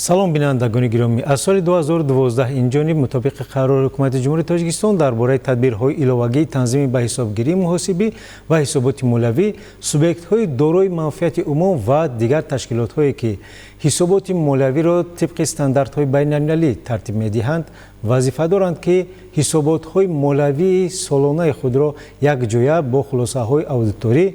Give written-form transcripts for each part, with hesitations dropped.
Салом, бинандагони гиромӣ. Аз соли 2012 инҷониб, мутобиқи қарори Ҳукумати Ҷумҳурии Тоҷикистон дар бораи тадбирҳои иловагии танзими ба ҳисобгирии муҳосибӣ ва ҳисоботи молиявӣ, субъектҳои дорои манфиати умум ва дигар ташкилотҳое, ки ҳисоботи молиявиро тибқи стандартҳои байналмилалӣ тартиб медиҳанд, вазифа доранд, ки ҳисоботҳои молиявии солонаи худро якҷоя бо хулосаҳои аудиторӣ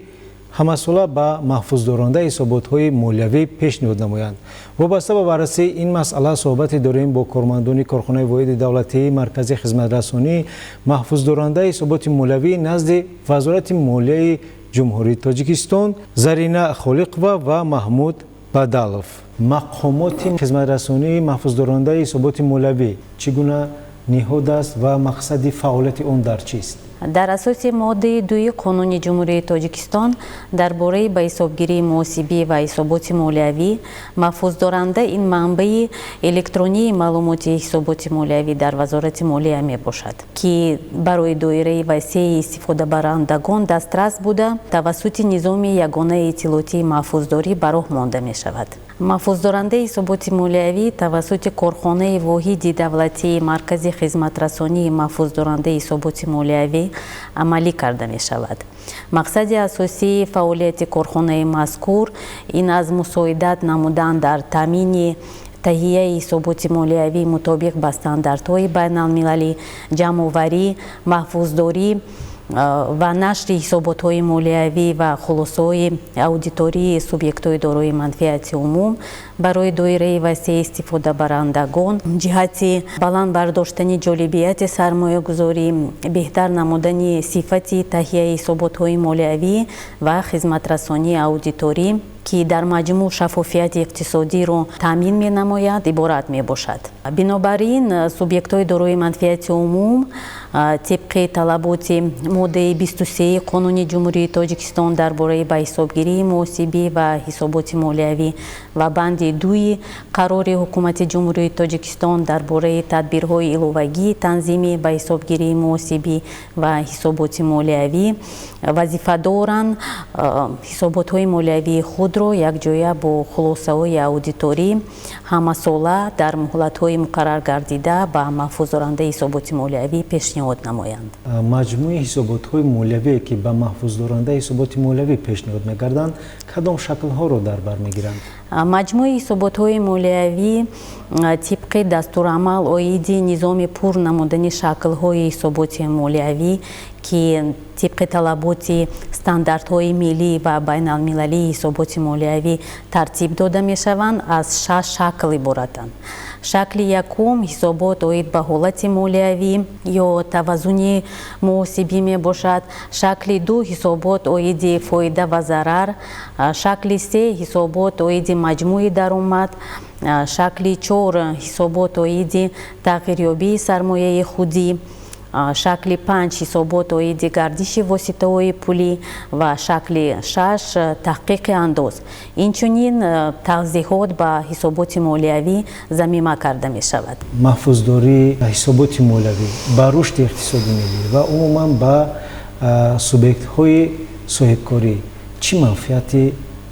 ҳамасола ба маҳфуздорондаи ҳисоботҳои молиявӣ пешниҳод намоянд. Вобаста ба баррасии ин масъала суҳбате дорем бо кормандони корхонаи воҳиди давлатии марказии хизматрасонии маҳфуздорандаи ҳисоботи молиявӣ назди Вазорати молияи Ҷумҳурии Тоҷикистон Зарина Холиқова ва Маҳмуд Бадалов. Мақомоти хизматрасонии маҳфуздорандаи ҳисоботи молиявӣ чӣ гуна ниҳод аст ва мақсади фаъолияти он дар чист? Дар асоси моддаи 2 Қонуни Ҷумҳурии Тоҷикистон дар бораи ба ҳисобгирии муҳосибӣ ва ҳисоботи молиявӣ, маҳфуздоранда ин манбаи электронии маълумоти ҳисоботи молиявӣ дар Вазорати молия мебошад, ки барои доираи васеи истифодабарандагон дастрас буда, тавассути низоми ягонаи иттилоотии маҳфуздорӣ ба роҳ монда мешавад. Маҳфуздорандаи ҳисоботи молиявӣ тавассути корхонаи воҳиди давлатии маркази хизматрасонии маҳфуздорандаи ҳисоботи молиявӣ амалӣ карда мешавад. Мақсади асосии фаъолияти корхонаи мазкур ин аз мусоидат намудан дар таъмини таҳияи ҳисоботи молиявӣ мутобиқ ба стандартҳои байналмилалӣ, ҷамъоварӣ, маҳфуздорӣ ва нашри ҳисоботҳои молиявӣ ва хулосаҳои аудитории субъектҳои дорои манфиати умум барои доираи васеи истифодабарандагон, ҷиҳати баланд бардоштани ҷолибияти сармоягузорӣ, беҳтар намудани сифати таҳияи ҳисоботҳои молиявӣ ва хизматрасонии аудиторӣ, ки дар маҷмӯъ шаффофияти иқтисодиро таъмин менамояд, иборат мебошад. Бинобар ин, субъектҳои дорои манфиати умум тибқи талаботи моддаи 23 Қонуни Ҷумҳурии Тоҷикистон дар бораи ба ҳисобгирии муҳосибӣ ва ҳисоботи молиявӣ ва банди 2 қарори Ҳукумати Ҷумҳурии Тоҷикистон дар бораи тадбирҳои иловагии танзими ба ҳисобгирии муҳосибӣ ва ҳисоботи молиявӣ вазифа доранд ҳисоботҳои молиявии худро якҷоя бо хулосаҳои аудиторӣ ҳамасола дар муҳлатҳои муқаррар гардида ба маҳфуздорандаи ҳисоботи молиявӣ пешниҳод намоянд. Маҷмӯи ҳисоботҳои молиявие, ки ба маҳфуздорандаи ҳисоботи молиявӣ пешниҳод мегарданд, кадом шаклҳоро дар бар мегиранд? Маҷмӯи ҳисоботҳои молиявӣ тибқи дастурамал оиди низоми пур намудани шаклҳои ҳисоботи молиявӣ, ки тибқи талаботи стандартҳои миллӣ ва байналмилалии ҳисоботи молиявӣ тартиб дода мешаванд, аз шаш шакл иборатанд. Шакли якум ҳисобот оид ба ҳолати молиявӣ ё таваззуни муҳосибӣ мебошад. Шакли ду ҳисобот оиди фоида ва зарар. Шакли се ҳисобот оиди маҷмӯи даромад. Шакли чор ҳисобот оиди тағйирёбии сармояи худӣ. Шакли панҷ ҳисобот оиди гардиши воситаҳои пулӣ ва шакли шаш таҳқиқи андоз. Инчунин тавзеҳот ба ҳисоботи молиявӣ замима карда мешавад. Маҳфуздории ҳисоботи молиявӣ ба рушди иқтисоди миллӣ ва умуман ба субъектҳои соҳибкорӣ чӣ манфиати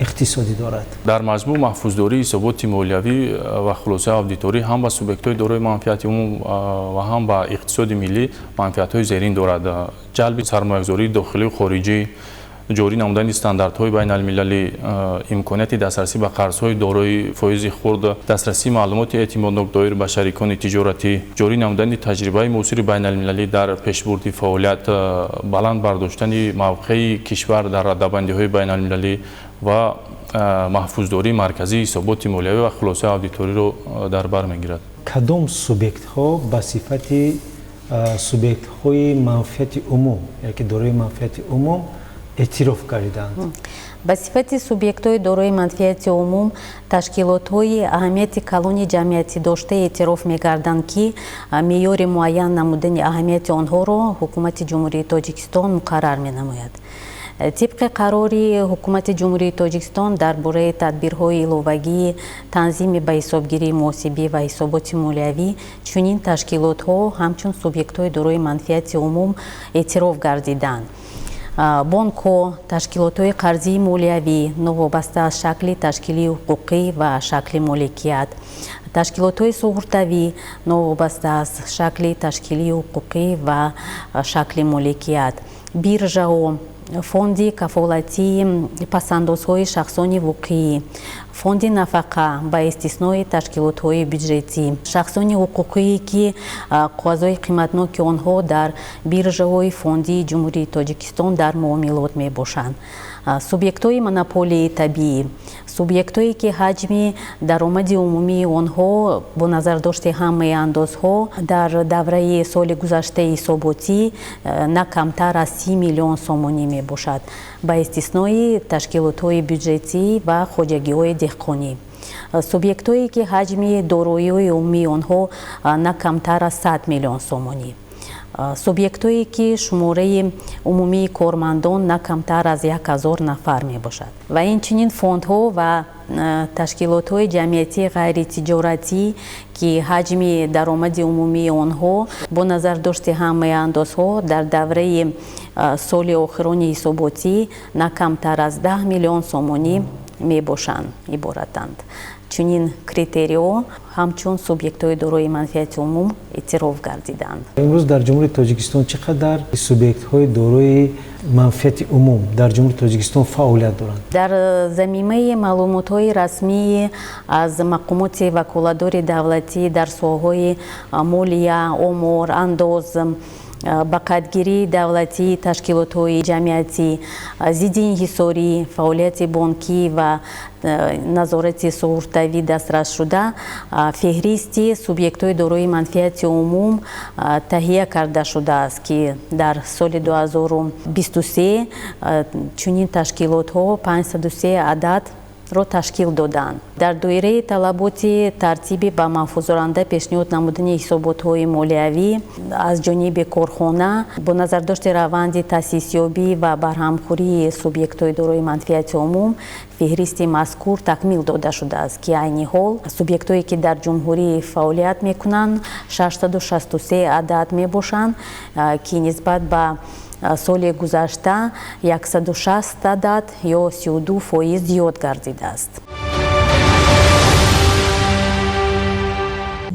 иқтисодӣ дорад? Дар маҷмӯъ, маҳфуздории ҳисоботи молиявӣ ва хулосаи аудиторӣ ҳам ба субъектҳои дорои манфиати умум ва ҳам ба иқтисоди миллӣ манфиатҳои зерин дорад: ҷалби сармоягузории дохилию хориҷӣ, ҷорӣ намудани стандартҳои байналмилалӣ, имконияти дастрасӣ ба қарзҳои дорои фоизи хурд, дастрасии маълумоти эътимоднок доир ба шарикони тиҷоратӣ, ҷорӣ намудани таҷрибаи муосири байналмилалӣ дар пешбурди фаъолият, баланд бардоштани мавқеи кишвар дар радабандиҳои байналмилалӣ ва маҳфуздории марказии ҳисоботи молиявӣ ва хулосаи аудиториро дар бар мегирад. Кадом субъектҳо ба сифати субъектҳои манфиати умум яки дорои манфиати умум эътироф гардиданд? Ба сифати субъектҳои дорои манфиати умум ташкилотҳои аҳамияти калони ҷамъиятӣ дошта эътироф мегарданд, ки меъёри муайян намудани аҳамияти онҳоро Ҳукумати Ҷумҳурии Тоҷикистон муқаррар менамояд. Тибқи қарори Ҳукумати Ҷумҳурии Тоҷикистон дар бораи тадбирҳои иловагии танзими ба ҳисобгирии муҳосибӣ ва ҳисоботи молиявӣ, чунин ташкилотҳо ҳамчун субъектҳои дорои манфиати умум эътироф гардиданд. Бонкҳо, ташкилотҳои қарзии молиявӣ новобаста аз шакли ташкилии ҳуқуқӣ ва шакли моликият, ташкилотҳои суғуртавӣ новобаста аз шакли ташкилии ҳуқуқӣ ва шакли моликият, биржаҳо, фонди кафолатии пасандозҳои шахсони воқеӣ, фонди нафақа ба истиснои ташкилотҳои бюҷетӣ, шахсони ҳуқуқие, ки қоғазҳои қиматноки онҳо дар биржаҳои фондии Ҷумҳурии Тоҷикистон дар муомилот мебошанд, субъектҳои монополияи табиӣ, субъектҳое, ки ҳаҷми даромади умумии онҳо бо назардошти ҳамаи андозҳо дар давраи соли гузаштаи ҳисоботӣ на камтар аз 30 миллион сомонӣ мебошад, ба истиснои ташкилотҳои бюҷетӣ ва хоҷагиҳои деҳқонӣ, субъектҳое, ки ҳаҷми дороиҳои умумии онҳо на камтар аз 100 миллион сомонӣ, субъектҳое, ки шумораи умумии кормандон на камтар аз 1000 нафар мебошад, ва инчунин фондҳо ва ташкилотҳои ҷамъиятии ғайритиҷоратӣ, ки ҳаҷми даромади умумии онҳо бо назардошти ҳамаи андозҳо дар давраи соли охирони ҳисоботӣ на камтар аз 10 миллион сомонӣ мебошанд, иборатанд. Чунин критериҳо ҳамчун субъектҳои дорои манфиати умум эътироф гардиданд. Имрӯз дар Ҷумҳурии Тоҷикистон чӣ қадар субъектҳои дорои манфиати умум дар Ҷумҳурии Тоҷикистон фаъолият доранд? Дар замимаи маълумотҳои расмии аз мақомоти ваколатдори давлатӣ дар соҳаҳои молия, омор, андоз, ба қайдгирии давлатии ташкилотҳои ҷамъиятӣ, зидди инҳисорӣ, фаъолияти бонкӣ ва назорати суғуртавӣ дастрасшуда, феҳристи субъектҳои дорои манфиати умум таҳия карда шудааст, ки дар соли 2023 чунин ташкилотҳо 503 адад ро ташкил доданд. Дар доираи талаботи тартиби ба маҳфузоранда пешниҳод намудани ҳисоботҳои молиявӣ аз ҷониби корхона бо назардошти раванди таъсисёбӣ ва барҳамхӯрии субъектҳои дорои манфиати умум феҳристи мазкур такмил дода шудааст, ки айни ҳол субъектҳое, ки дар ҷумҳурӣ фаъолият мекунанд, 663 адад мебошанд, ки нисбат ба соли гузашта 160 адад ё 32% зиёд гардидааст.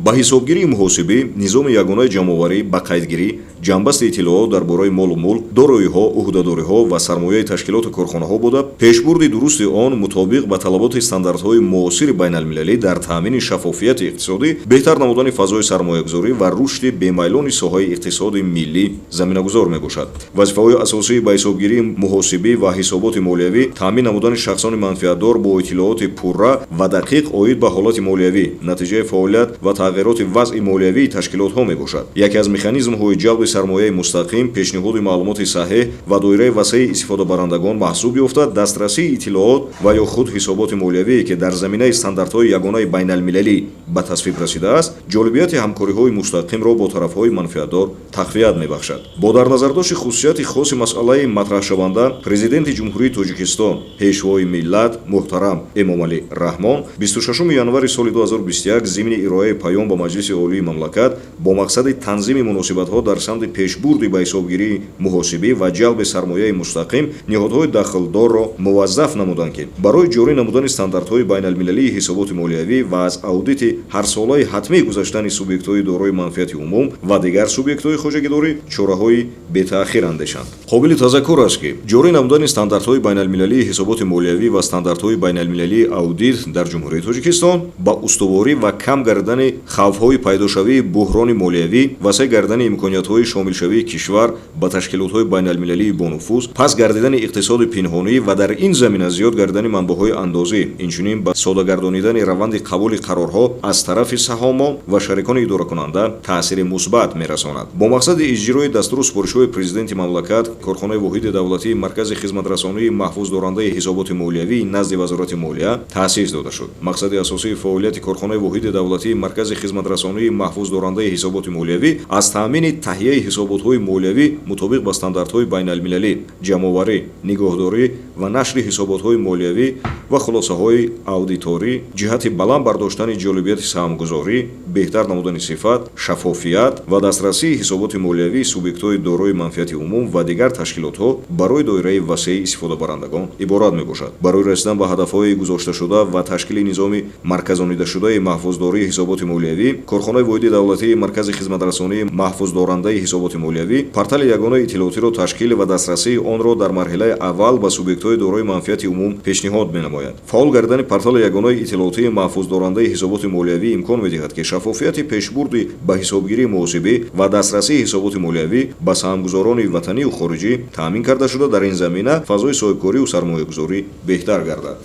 Ба ҳисобгирии муҳосибӣ низоми ягонаи ҷамъоварӣ, ба қайдгирӣ, ҷамъбасти иттилоот дар бораи молу мулк, дороиҳо, ӯҳдадориҳо ва сармояи ташкилоту корхонаҳо буда, пешбурди дурусти он мутобиқ ба талаботи стандартҳои муосири байналмилалӣ дар таъмини шаффофияти иқтисодӣ, беҳтар намудани фазои сармоягузорӣ ва рушди бемайлони соҳаи иқтисоди миллӣ заминагузор мебошад. Вазифаҳои асосии ба ҳисобгирии муҳосибӣ ва ҳисоботи молиявӣ таъмин намудани шахсони манфиатдор бо иттилооти пурра ва дақиқ оид ба ҳолати молиявӣ, натиҷаи фаъолият ва тағйироти вазъи молиявии ташкилотҳо мебошад. Яке аз механизмҳои ҷалби сармояи мустақим, пешниҳоди маълумоти саҳеҳ ва доираи васеи истифодабарандагон маҳсуб ёфта, дастрасии иттилоот ва ё худ ҳисоботи молиявие, ки дар заминаи стандартҳои ягонаи байналмилалӣ ба тасвиб расидааст, ҷолибияти ҳамкориҳои мустақимро бо тарафҳои манфиатдор тақвият мебахшад. Бо дар назардошти хусусияти хоси масъалаи матраҳшаванда, Президенти Ҷумҳурии Тоҷикистон, Пешвои миллат муҳтарам Эмомалӣ Раҳмон 26 январи соли 2021 зимни ироаи паём ба Маҷлиси Олии мамлакат бо мақсади танзими муносибатҳо дар самти пешбурди ба ҳисобгирии муҳосибӣ ва ҷалби сармояи мустақим ниҳодҳои дахлдорро муваззаф намуданд, ки барои ҷорӣ намудани стандартҳои байналмилалии ҳисоботи молиявӣ ва аз аудити ҳарсолаи ҳатмӣ гузаштани субъектҳои дорои манфиати умум ва дигар субъектҳои хоҷагидорӣ чораҳои бетаъхир андешанд. Қобили тазаккур аст, ки ҷорӣ намудани стандартҳои байналмилалии ҳисоботи молиявӣ ва стандартҳои байналмилалии аудит дар Ҷумҳурии Тоҷикистон ба устуворӣ ва кам гардидани хавфҳои пайдошавии буҳрони молиявӣ, васеъ гардидани имкониятҳои шомилшавии кишвар ба ташкилотҳои байналмилалии бонуфуз, пас гардидани иқтисоди пинҳонӣ ва дар ин замина зиёд гардидани манбаъҳои андозӣ, инчунин ба содагардонидани раванди қабули қарорҳо аз тарафи саҳомон ва шарикони идоракунанда таъсири мусбат мерасонад. Бо мақсади иҷрои дастуру супоришҳои Президенти мамлакат, корхонаи воҳиди давлатии Маркази хизматрасонии маҳфуздорандаи ҳисоботи молиявӣ назди Вазорати молия таъсис дода шуд. Мақсади асосии фаъолияти корхонаи воҳиди давлатии Маркази хизматрасонии маҳфуздорандаи ҳисоботи молиявӣ аз таъмини таҳияи ҳисоботҳои молиявӣ мутобиқ ба стандартҳои байналмилалӣ, ҷамъоварӣ, нигоҳдорӣ ва нашри ҳисоботҳои молиявӣ ва хулосаҳои аудиторӣ ҷиҳати баланд бардоштани ҷолибияти саҳмгузорӣ, беҳтар намудани сифат, шаффофият ва дастрасии ҳисоботи молиявии субъектҳои дорои манфиати умум ва дигар ташкилотҳо барои доираи васеи истифодабарандагон иборат мебошад. Барои расидан ба ҳадафҳои гузошташуда ва ташкили низоми марказонидашудаи маҳфуздории ҳисоботи молиявӣ, корхонаи воҳиди давлатии Маркази хизматрасонии маҳфуздорандаи ҳисоботи молиявӣ портали ягонаи иттилоотиро ташкил ва дастрасии онро дар марҳилаи аввал ба субъектҳои дорои манфиати умум пешниҳод менамояд. Фаъол гардидани портали ягонаи иттилоотии маҳфуздорандаи ҳисоботи молиявӣ имкон медиҳад, ки шаффофияти пешбурди ба ҳисобгирии муҳосибӣ ва дастрасии ҳисоботи молиявӣ ба саҳмгузорони ватанию хориҷӣ таъмин карда шуда, дар ин замина фазои соҳибкорию сармоягузорӣ беҳтар гардад.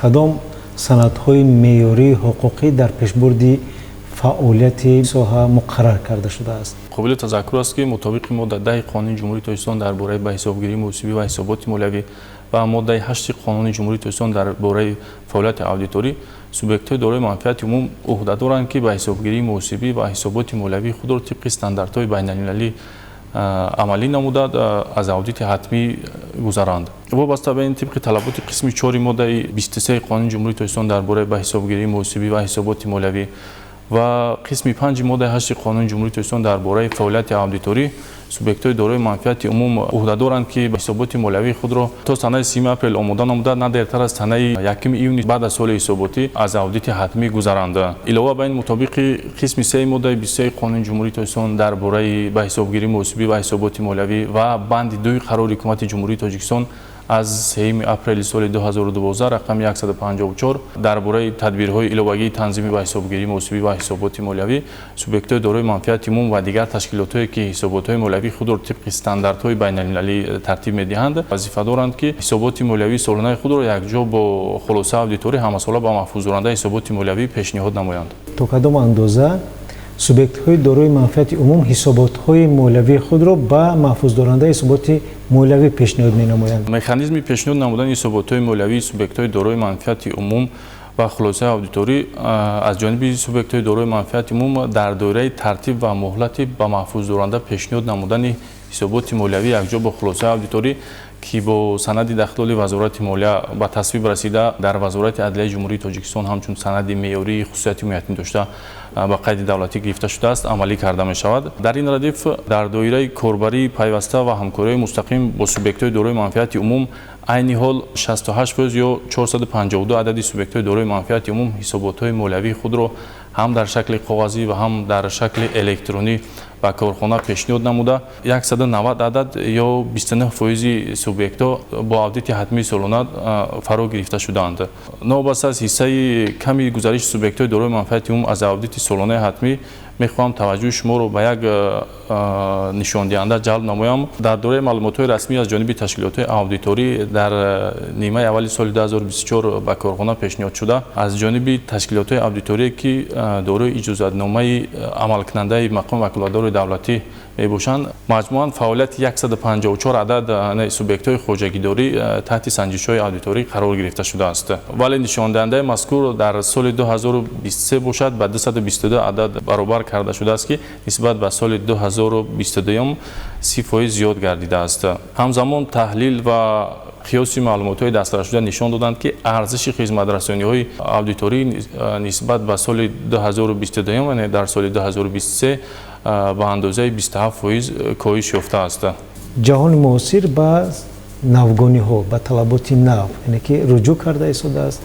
Кадом санадҳои меъёрии ҳуқуқӣ дар пешбурди фаъолияти соҳа муқаррар карда шудааст? Қобили тазаккур аст, ки мутобиқи модда 10 Қонуни Ҷумҳурии Тоҷикистон дар бораи ба ҳисобгирии муҳосибӣ ва ҳисоботи молиявӣ ва моддаи 8 Қонуни Ҷумҳурии Тоҷикистон дар бораи фаъолияти аудиторӣ, субъектҳои дорои манфиати умум ӯҳда доранд, ки ба ҳисобгирии муҳосибӣ ва ҳисоботи молиявии худро тибқи стандартҳои байналмилалӣ амалӣ намуда, аз аудити ҳатмӣ гузаранд. Вобаста ба ин, тибқи талаботи қисми 4 моддаи 23 Қонуни Ҷумҳурии Тоҷикистон дар бораи ба ҳисобгирии муҳосибӣ ва ҳисоботи молиявӣ ва қисми 5 моддаи 8 Қонуни Ҷумҳурии Тоҷикистон дар бораи фаъолияти аудиторӣ, субъектҳои дорои манфиати умум ӯҳда доранд, ки ҳисоботи молиявии худро то санаи 30 апрел омода намуда, на дертар аз санаи 1 июни баъд аз соли ҳисоботӣ аз аудити ҳатмӣ гузаранд. Илова ба ин, мутобиқи қисми 3 моддаи 23 Қонуни Ҷумҳурии Тоҷикистон дар бораи ба ҳисобгирии муҳосибӣ ва ҳисоботи молиявӣ ва банди 2 қарори Ҳукумати Ҷумҳурии Тоҷикистон аз 3 апрели соли 2012 рақами 154 дар бораи тадбирҳои иловагии танзими ба ҳисобгирии муҳосибӣ ва ҳисоботи молиявӣ, субъектҳои дорои манфиати умум ва дигар ташкилотҳое, ки ҳисоботҳои молиявии худро тибқи стандартҳои байналмилалӣ тартиб медиҳанд, вазифа доранд, ки ҳисоботи молиявии солонаи худро якҷо бо хулосаи аудиторӣ ҳамасола ба маҳфуздорандаи ҳисоботи молиявӣ пешниҳод намоянд. То кадом андоза субъектҳои дорои манфиати умум ҳисоботҳои молиявии худро ба маҳфуздорандаи ҳисоботи молиявӣ пешниҳод менамоянд? Механизми пешниҳод намудани ҳисоботҳои молиявии субъектҳои дорои манфиати умум ва хулосаи аудиторӣ аз ҷониби субъектҳои дорои манфиати умум дар доираи тартиб ва муҳлати ба маҳфуздоранда пешниҳод намудани ҳисоботи молиявӣ якҷо бо хулосаи аудиторӣ, ки бо санади дахлдори Вазорати молия ба тасвиб расида, дар Вазорати адлияи Ҷумҳурии Тоҷикистон ҳамчун санади меъёрии хусусияти умумиятӣ дошта ба қайди давлатӣ гирифта шудааст, амалӣ карда мешавад. Дар ин радиф, дар доираи корбарии пайваста ва ҳамкориҳои мустақим бо субъектҳои дорои манфиати умум, айни ҳол 68% ё 452 адади субъектҳои дорои манфиати умум ҳисоботҳои молиявии худро ҳам дар шакли коғазӣ ва ҳам дар шакли электронӣ ба корхона пешниҳод намуда, 190 адад ё 29% субъектҳо бо аудити ҳатмии солона фаро гирифта шудаанд. Новобаста аз ҳиссаи ками гузариши субъектҳои дорои манфиати умум аз аудити солонаи ҳатмӣ, мехоҳам таваҷҷӯҳи шуморо ба як нишондиҳанда ҷалб намоям. Дар доираи маълумотҳои расмӣ аз ҷониби ташкилотҳои аудиторӣ дар нимаи аввали соли 2024 ба корхона пешниҳод шуда, аз ҷониби ташкилотҳои аудиторие, ки дорои иҷозатномаи амалкунандаи мақоми ваколатдори давлатӣ мебошанд, маҷмӯан фаъолияти 154 адад субъектҳои хоҷагидорӣ таҳти санҷишҳои аудиторӣ қарор гирифта шудааст. Вале нишондиҳандаи мазкур дар соли 2023 бошад, ба 222 адад баробар карда шудааст, ки нисбат ба соли 2022 30% зиёд гардидааст. Ҳамзамон, таҳлил ва қиёси маълумотҳои дастрасшуда нишон доданд, ки арзиши хизматрасониҳои аудиторӣ нисбат ба соли 2022, яъне дар соли 2023, ба андозаи 27% коҳиш ёфтааст. Ҷаҳони муосир ба навгониҳо, ба талаботи нав, яъне ки руҷӯъ карда истодааст.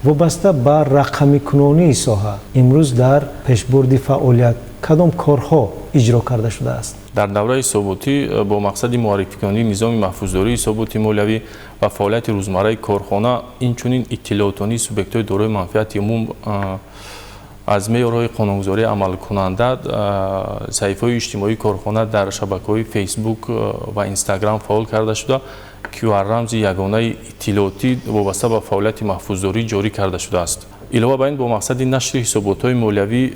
Вобаста ба рақамикунонии соҳа имрӯз дар пешбурди фаъолият кадом корҳо иҷро карда шудааст? Дар давраи ҳисоботӣ бо мақсади муаррификунонии низоми маҳфуздории ҳисоботи молиявӣ ва фаъолияти рӯзмарраи корхона, инчунин иттилоотонии субъектҳои дорои манфиати умум аз меъёрҳои қонунгузорӣ амалкунанда, саҳифаҳои иҷтимоии корхона дар шабакаҳои Фейсбук ва Инстаграм фаъол карда шуда, QR рамзи ягонаи иттилоотӣ вобаста ба фаъолияти маҳфуздорӣ ҷорӣ карда шудааст. Илова ба ин, бо мақсади нашри ҳисоботҳои молиявӣ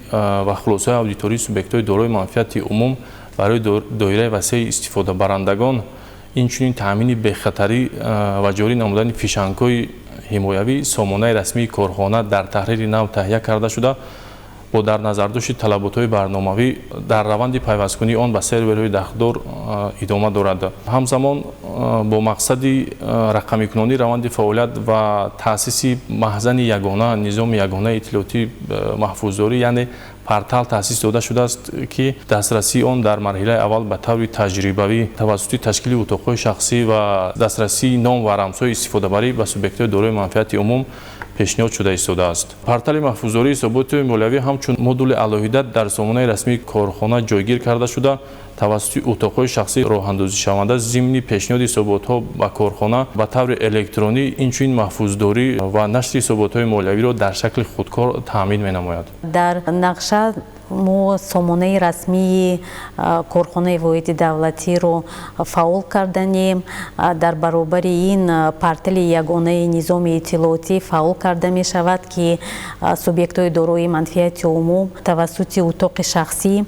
ва хулосаҳои аудитории субъектҳои дорои манфиати умум барои доираи васеи истифодабарандагон, инчунин таъмини бехатарӣ ва ҷорӣ намудани фишангҳои ҳимоявӣ, сомонаи расмии корхона дар таҳрири нав таҳия карда шуда, Бо дар назардошти талаботҳои барномавӣ дар раванди пайвасткунии он ба серверҳои дахлдор идома дорад. Ҳамзамон бо мақсади рақамикунонии раванди фаъолият ва таъсиси маҳзани ягона, низоми ягонаи иттилоотии маҳфуздорӣ, яъне портал таъсис дода шудааст, ки дастрасии он дар марҳилаи аввал ба таври таҷрибавӣ тавассути ташкили утоқҳои шахсӣ ва дастрасии ном ва рамзҳои истифодабарӣ ба субъектҳои дорои манфиати умум пешниҳод шуда истодааст. Портали маҳфуздории ҳисоботи молиявӣ ҳамчун модули алоҳида дар сомонаи расмии корхона ҷойгир карда шуда, тавассути утоқҳои шахсӣ роҳандозишаванда зимни пешниҳоди ҳисоботҳо ба корхона ба таври электронӣ, инчунин маҳфуздорӣ ва нашри ҳисоботҳои молиявиро дар шакли худкор таъмин менамояд. Дар нақша мо сомонаи расмии корхонаи воҳиди давлатиро фаъол карданем. Дар баробари ин портали ягонаи низоми иттилоотӣ фаъол карда мешавад, ки субъектҳои дорои манфиати умум тавассути утоқи шахсӣ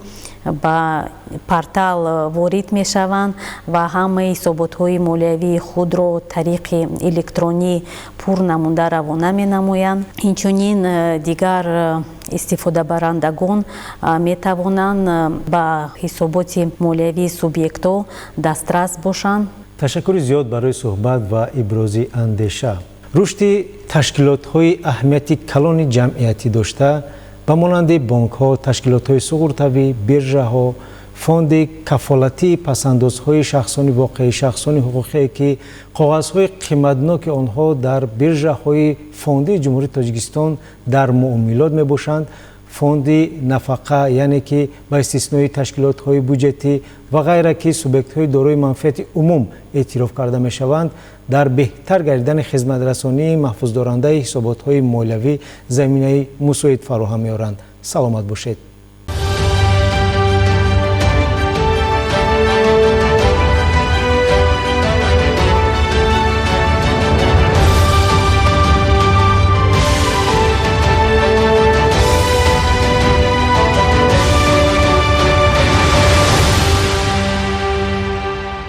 ба портал ворид мешаванд ва ҳамаи ҳисоботҳои молиявии худро тариқи электронӣ пур намуда равона менамоянд. Инчунин дигар истифодабарандагон метавонанд ба ҳисоботи молиявии субъектҳо дастрас бошанд. Ташаккури зиёд барои суҳбат ва ибрози андеша. Рушди ташкилотҳои аҳамияти калони ҷамъиятӣ дошта, ба монанди бонкҳо, ташкилотҳои суғуртавӣ, биржаҳо, фонди кафолатии пасандозҳои шахсони воқеӣ, шахсони ҳуқуқие, ки коғазҳои қиматноки онҳо дар биржаҳои фондии Ҷумҳурии Тоҷикистон дар муомилот мебошанд, фонди нафақа, яъне ки ба истиснои ташкилотҳои буҷетӣ ва ғайра, ки субъектҳои дорои манфиати умум эътироф карда мешаванд, дар беҳтар гардидани хизматрасонии маҳфуздорандаи ҳисоботҳои молиявӣ заминаи мусоид фароҳам меоранд. Саломат бошед.